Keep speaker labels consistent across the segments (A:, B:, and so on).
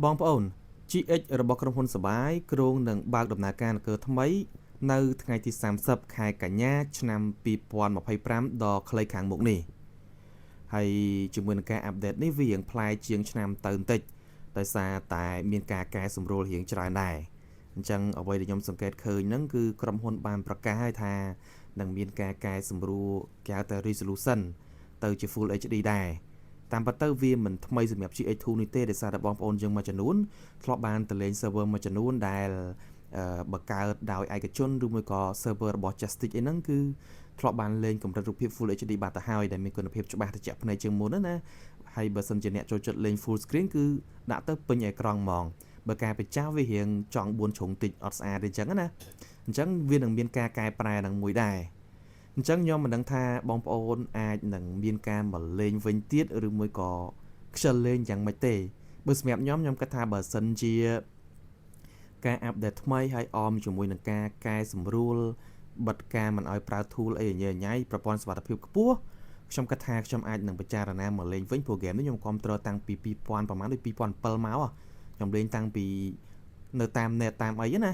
A: បងប្អូន GX របស់ក្រុមហ៊ុនសបាយគ្រោងនឹងបើកដំណើរការនគរថ្មី នៅថ្ងៃទី30ខែកញ្ញាឆ្នាំ2025ដ៏ខ្លីខាងមុខនេះហើយជាមួយនឹងការ update នេះវារៀងប្លែកជាងឆ្នាំទៅបន្តិចដោយសារតែមានការកែសម្រួលរៀងច្រើនដែរអញ្ចឹងអ្វីដែលខ្ញុំសង្កេតឃើញហ្នឹងគឺក្រុមហ៊ុនបានប្រកាសហើយថានឹងមានការកែសម្រួលគេហៅថា resolution ទៅជា Full HD ដែរតាមពិតទៅវាមិនថ្មីសម្រាប់ GX2 នេះទេដោយសារតែបងប្អូនយើងមួយចំនួនធ្លាប់បានទៅលេង server មួយចំនួនដែលបង្កើតដោយឯកជនឬមួយក៏ server របស់ Justice អីហ្នឹងគឺធ្លាប់បានលេងកម្រិតរូបភាព Full HD បាត់ទៅហើយដែលមានគុណភាពច្បាស់ត្រជាក់ភ្នែកជាងមុនណាហើយបើសិនជាអ្នកចូលចិត្តលេង full screen គឺដាក់ទៅពេញអេក្រង់ហ្មងបើការបញ្ចាស់វារៀងចង់4ជ្រុងតិចអត់ស្អាតទេអញ្ចឹងណាអញ្ចឹងវានឹងមានការកែប្រែនឹងមួយដែរអញ្ចឹងខ្ញុំមិនដឹងថាបងប្អូនអាចនឹងមានការមកលេងវិញទៀតឬមួយក៏ខ្ជិលលេងយ៉ាងម៉េចទេបើសម្រាប់ខ្ញុំខ្ញុំគិតថាបើសិនជាការ update ថ្មីហើយអមជាមួយនឹងការកែសម្រួលបិទការមិនឲ្យប្រើ tool អីញ៉ៃញ៉ៃប្រព័ន្ធសុវត្ថិភាពខ្ពស់ខ្ញុំគិតថាខ្ញុំអាចនឹងពិចារណាមកលេងវិញព្រោះ game នេះខ្ញុំគ្រប់គ្រងតាំងពី2000ប្រហែលដូច2007មកខ្ញុំលេងតាំងពីនៅតាម net តាមអីណា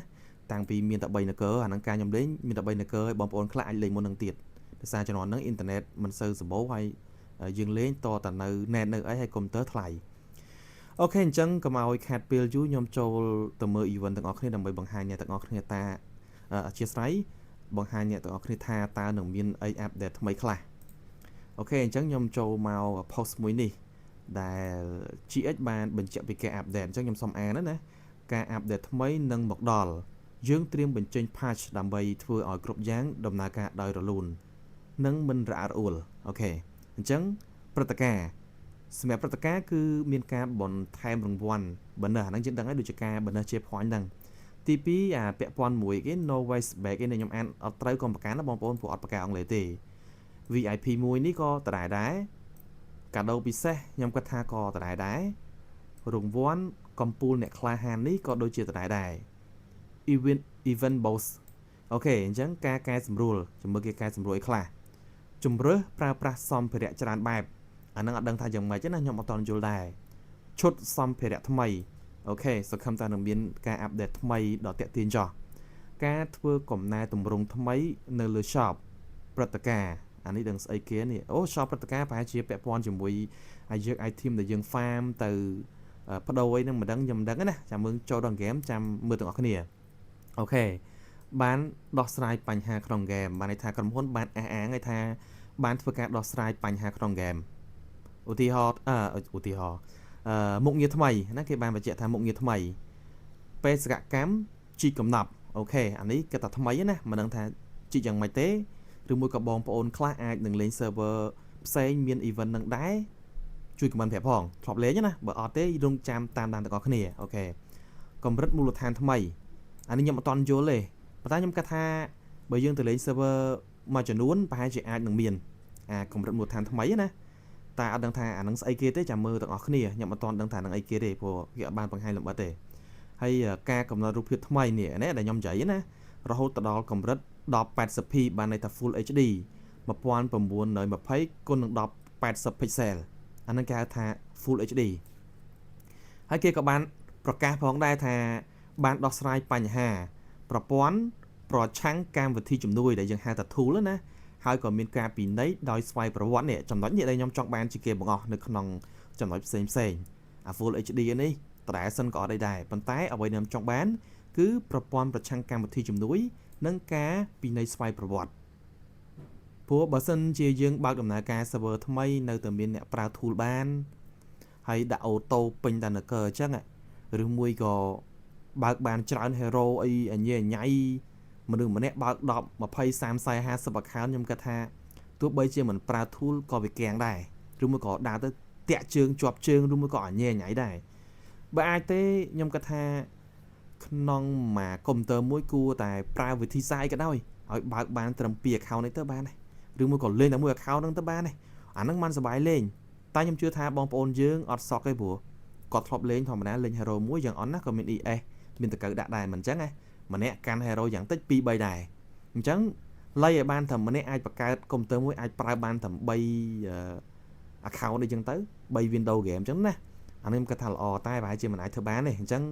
A: តាំងពីមានតែ3នគរអាហ្នឹងការខ្ញុំលេងមានតែ3នគរឲ្យបងប្អូនខ្លះអាចលេងមុននឹងទៀតដោយសារជំនាន់ហ្នឹងអ៊ីនធឺណិតមិនសូវសម្បូរហើយយើងលេងតតែនៅ net នៅអីហើយកុំព្យូទ័រថ្លៃOK អញ្ចឹងកុំឲ្យខាតពេលយូរខ្ញុំចូលទៅមើល event ទាំងអស់គ្នាដើម្បីបង្ហាញអ្នកទាំងអស់គ្នាតាអធិស្ឋានបង្ហាញអ្នកទាំងអស់គ្នាថាតើនឹងមានអី update ថ្មីខ្លះOK អញ្ចឹងខ្ញុំចូលមក post មួយនេះដែល GX បានបញ្ជាក់ពីការ update អញ្ចឹងខ្ញុំសូមអានណាការ update ថ្មីនឹងមកដល់យើងត្រៀមបញ្ចេញ patch ដើម្បីធ្វើឲ្យគ្រប់យ៉ាងដំណើរការដោយរលូននិងមិនរអាក់រអួល OK អញ្ចឹងព្រឹត្តិការណ៍ សម្រាប់ព្រឹត្តិការណ៍គឺមានការបន្ថែមរង្វាន់ bonus អាហ្នឹងយើងដឹងហើយដូចជាការ bonus ជា point ហ្នឹងទី2អាពាក់ព័ន្ធមួយគេ no waste back គេខ្ញុំអានអត់ត្រូវកុំប្រកាន់ណាបងប្អូនព្រោះអត់ប្រកែអង់គ្លេសទេ VIP មួយនេះក៏ដដែលដែរកាដូពិសេសខ្ញុំគិតថាក៏ដដែលដែររង្វាន់កំពូលអ្នកក្លាហាននេះក៏ដូចជាដដែលដែរ event boss OK អញ្ចឹងការកែសម្រួលជំមើលគេកែសម្រួលអីខ្លះជំរើសប្រើប្រាស់សម្ភារៈច្រើនបែបអាហ្នឹងអត់ដឹងថាយ៉ាងម៉េចទេណាខ្ញុំអត់តន់យល់ដែរឈុតសម្ភារៈថ្មីOK សង្ឃឹមថានឹងមានការ update ថ្មីដ៏តាក់ទាញចោះការធ្វើកំណែតម្រង់ថ្មីនៅលើ shop ព្រឹត្តិការណ៍អានេះដឹងស្អីគេនេះអូ shop ព្រឹត្តិការណ៍ប្រហែលជាពាក់ព័ន្ធជាមួយហើយយើង item ដែលយើង farm ទៅបដូរអីហ្នឹងមិនដឹងខ្ញុំមិនដឹងណាចាំមើលចូលដល់ game ចាំមើលទាំងអស់គ្នាOK បានដោះស្រាយបញ្ហាក្នុង game បានន័យថាក្រុមហ៊ុនបានអះអាងឲ្យថាបានធ្វើការដោះស្រាយបញ្ហាក្នុង game ឧទាហរណ៍អឺឧទាហរណ៍អឺមុខងារថ្មីណាគេបានបញ្ជាក់ថាមុខងារថ្មីបេសកកម្មជីកកំណប់OK អានេះគេថាថ្មីណាមិនដឹងថាជីកយ៉ាងម៉េចទេឬមួយក៏បងប្អូនខ្លះអាចនឹងលេង server ផ្សេងមាន event នឹងដែរជួយ comment ប្រាប់ផងធ្លាប់លេងណាបើអត់ទេរងចាំតាមដានទាំងអស់គ្នាOK កម្រិតមូលដ្ឋានថ្មីអានេះខ្ញុំអត់តន់យល់ទេប៉ុន្តែខ្ញុំគិតថាបើយើងទៅលេង server មួយចំនួនប្រហែលជាអាចនឹងមានអាកម្រិតមូលដ្ឋានថ្មីណាតែអត់ដឹងថាអានឹងស្អីគេទេចាំមើលទាំងអស់គ្នាខ្ញុំអត់តន់ដឹងថានឹងអីគេទេព្រោះគេអត់បានបង្ហាញលម្អិតទេហើយការកំណត់រូបភាពថ្មីនេះណាដែលខ្ញុំនិយាយណារហូតទៅដល់កម្រិត 1080p បានន័យថា Full HD 1920គុណនឹង1080 pixel អានឹងគេហៅថា Full HD ហើយគេក៏បានប្រកាសផងដែរថាបានដោះស្រាយបញ្ហា ប្រព័ន្ធប្រឆាំងកម្មវិធីជំនួយដែលយើងហៅថា tool ណាហើយក៏មានការពិន័យដោយស្វ័យប្រវត្តិនេះចំណុចនេះដែលខ្ញុំចង់បានជាគេបង្អស់នៅក្នុងចំណុចផ្សេងផ្សេងអា Full HD នេះដដែលសិនក៏អត់អីដែរប៉ុន្តែអ្វីដែលខ្ញុំចង់បានគឺប្រព័ន្ធប្រឆាំងកម្មវិធីជំនួយនិងការពិន័យស្វ័យប្រវត្តិព្រោះបើសិនជាយើងបើកដំណើរការ server ថ្មីនៅតែមានអ្នកប្រើ tool បានហើយដាក់auto ពេញតែនគរអញ្ចឹងឬមួយក៏បើកបានច្រើន hero អីអញញ៉ៃមនុស្សម្នាក់បើក10 20 30 40 50 account ខ្ញុំគិតថាទោះបីជាមិនប្រើ tool ក៏វាកាំងដែរឬមួយក៏ដើរទៅតាក់ជើងជាប់ជើងឬមួយក៏អញញ៉ៃដែរបើអាចទេខ្ញុំគិតថាក្នុងមួយកុំព្យូទ័រមួយគួរតែប្រើវិធីសាស្ត្រអីក៏ដោយឲ្យបើកបានត្រឹម2 account នេះទៅបានដែរឬមួយក៏លេងតែមួយ account ហ្នឹងទៅបានដែរអាហ្នឹងបានសប្បាយលេងតែខ្ញុំជឿថាបងប្អូនយើងអត់សក់ទេព្រោះគាត់ធ្លាប់លេងធម្មតាលេង hero មួយយ៉ាងអន់ណាក៏មាន ES មានតកៅដាក់ដែរមិនអញ្ចឹងណាម្នាក់កាន់ hero យ៉ាងតិច2 3ដែរអញ្ចឹងលៃឲ្យបានត្រឹមម្នាក់អាចបង្កើតកុំព្យូទ័រមួយអាចប្រើបានត្រឹម3 account អីចឹងទៅ3 window game អញ្ចឹងណា អានេះខ្ញុំគិតថាល្អតែប្រហែលជាមិនអាចធ្វើបានទេអញ្ចឹង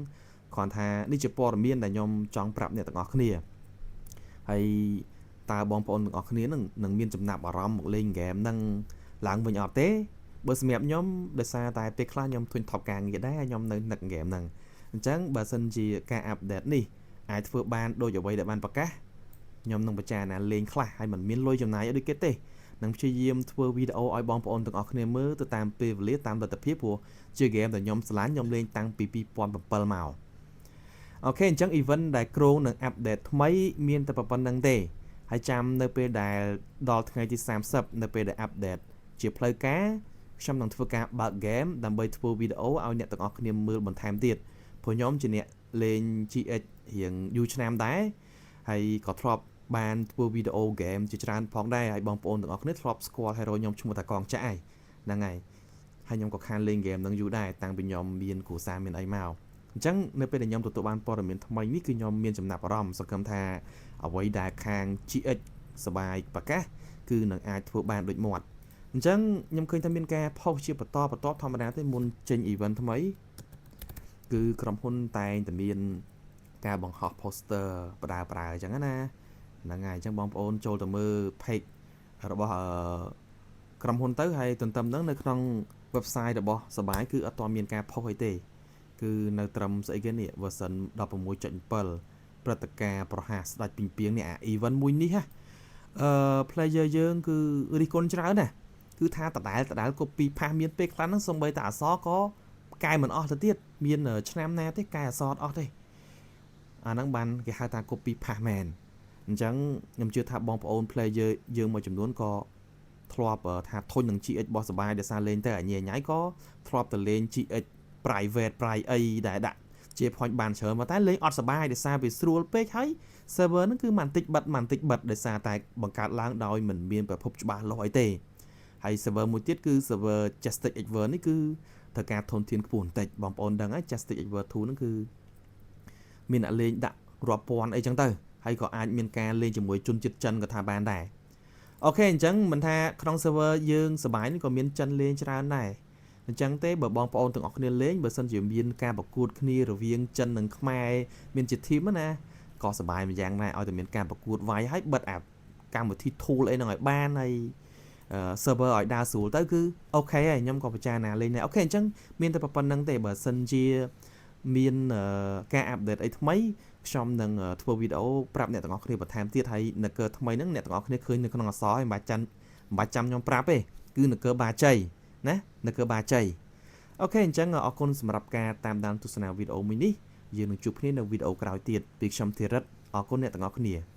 A: គ្រាន់ថានេះជាព័ត៌មានដែលខ្ញុំចង់ប្រាប់អ្នកទាំងអស់គ្នាហើយតើបងប្អូនទាំងអស់គ្នានឹងនឹងមានចំណាប់អារម្មណ៍មកលេងហ្គេមនឹងឡើងវិញអត់ទេបើសម្រាប់ខ្ញុំដោយសារតែពេលខ្លះខ្ញុំធុញថប់ការងារដែរខ្ញុំនៅនឹកហ្គេមហ្នឹងអញ្ចឹងបើសិនជាការ update នេះអាចធ្វើបានដូចអ្វីដែលបានប្រកាសខ្ញុំនឹងពិចារណាលេងខ្លះហើយមិនមានលុយចំណាយអីដូចគេទេនឹងព្យាយាមធ្វើវីដេអូឲ្យបងប្អូនទាំងអស់គ្នាមើលទៅតាមពេលវេលាតាមលទ្ធភាពព្រោះជាហ្គេមដែលខ្ញុំស្រឡាញ់ខ្ញុំលេងតាំងពី2007មក OK អញ្ចឹង event ដែលគ្រោងនឹង update ថ្មីមានតែប៉ុណ្ណឹងទេហើយចាំនៅពេលដែលដល់ថ្ងៃទី30នៅពេលដែល update ជាផ្លូវការខ្ញុំនឹងធ្វើការបើក game ដើម្បីធ្វើវីដេអូឲ្យអ្នកទាំងអស់គ្នាមើលបន្ថែមទៀតព្រោះខ្ញុំជាអ្នកលេង GX រៀងយូរឆ្នាំដែរហើយក៏ធ្លាប់បានធ្វើវីដេអូ game ជាច្រើនផងដែរហើយបងប្អូនទាំងអស់គ្នាធ្លាប់ស្គាល់ hero ខ្ញុំឈ្មោះតាកងចាក់ហើយហ្នឹងហើយហើយខ្ញុំក៏ខានលេង game នឹងយូរដែរតាំងពីខ្ញុំមានគ្រួសារមានអីមកអញ្ចឹងនៅពេលដែលខ្ញុំទទួលបានព័ត៌មានថ្មីនេះគឺខ្ញុំមានចំណាប់អារម្មណ៍សង្ឃឹមថាអ្វីដែលខាង GX សបាយប្រកាសគឺនឹងអាចធ្វើបានដូចមាត់អញ្ចឹងខ្ញុំឃើញថាមានការផុសជាបន្តបន្ទាប់ធម្មតាទេមុនចេញ event ថ្មីគឺក្រុមហ៊ុនតែងតែមានការបង្ហោះ poster បដាប្រើអញ្ចឹងណាហ្នឹងហើយអញ្ចឹងបងប្អូនចូលទៅមើល page របស់អឺក្រុមហ៊ុនទៅហើយទន្ទឹមហ្នឹងនៅក្នុង website របស់សបាយគឺអត់ទាន់មានការផុសអីទេគឺនៅត្រឹមស្អីគេនេះ version 16.7ព្រឹត្តិការណ៍ប្រហារស្ដេចពីងពីងនេះអា event មួយនេះហ៎អឺ player យើងគឺរិះគន់ច្រើនណាស់គឺថាដដែលដដែល copy paste មានពេលខ្លះហ្នឹងសំបីតែអក្សរក៏កែមិនអស់ទៅទៀតមានឆ្នាំណាទេកែអក្សរអត់ទេអាហ្នឹងបានគេហៅថា copy paste មែនអញ្ចឹងខ្ញុំជឿថាបងប្អូន player យើងមួយចំនួនក៏ធ្លាប់ថាធុញនឹង GX របស់សបាយដោយសារលេងទៅអញញ៉ៃក៏ធ្លាប់ទៅលេង GX private pri អីដែលដាក់ជា point បានច្រើនប៉ុន្តែលេងអត់សបាយដោយសារវាស្រួលពេកហើយ server ហ្នឹងគឺមិនតិចបិទមិនតិចបិទដោយសារតែបង្កើតឡើងដោយមិនមានប្រភពច្បាស់លាស់អីទេហើយ server មួយទៀតគឺ server Justice Xver នេះគឺត្រូវការធនធានខ្ពស់បន្តិចបងប្អូនដឹងហើយ Justice Xver 2ហ្នឹងគឺមានអ្នកលេងដាក់រាប់ពាន់អីចឹងទៅហើយក៏អាចមានការលេងជាមួយជនជាតិចិនក៏ថាបានដែរ OK អញ្ចឹងមិនថាក្នុង server យើងសបាយនេះក៏មានចិនលេងច្រើនដែរអញ្ចឹងទេបើបងប្អូនទាំងអស់គ្នាលេងបើសិនជាមានការប្រកួតគ្នារវាងចិននិងខ្មែរមានជា team ណាក៏សបាយម្យ៉ាងដែរឲ្យតែមានការប្រកួតវាយឲ្យបិទអាកម្មវិធី tool អីហ្នឹងឲ្យបានហើយ server ឲ្យដើរស្រួលទៅគឺ OK ហើយខ្ញុំក៏ពិចារណាលេងដែរ OK អញ្ចឹងមានតែប៉ុណ្ណឹងទេបើសិនជាមានការ update អីថ្មីខ្ញុំនឹងធ្វើវីដេអូប្រាប់អ្នកទាំងអស់គ្នាបន្ថែមទៀតហើយនគរថ្មីហ្នឹងអ្នកទាំងអស់គ្នាឃើញនៅក្នុងអក្សរហើយមិនបាច់ចាំមិនបាច់ចាំខ្ញុំប្រាប់ទេគឺនគរបាជ័យណានគរបាជ័យ OK អញ្ចឹងអរគុណសម្រាប់ការតាមដានទស្សនាវីដេអូមួយនេះយើងនឹងជួបគ្នានៅវីដេអូក្រោយទៀតពីខ្ញុំធីរិតអរគុណអ្នកទាំងអស់គ្នា។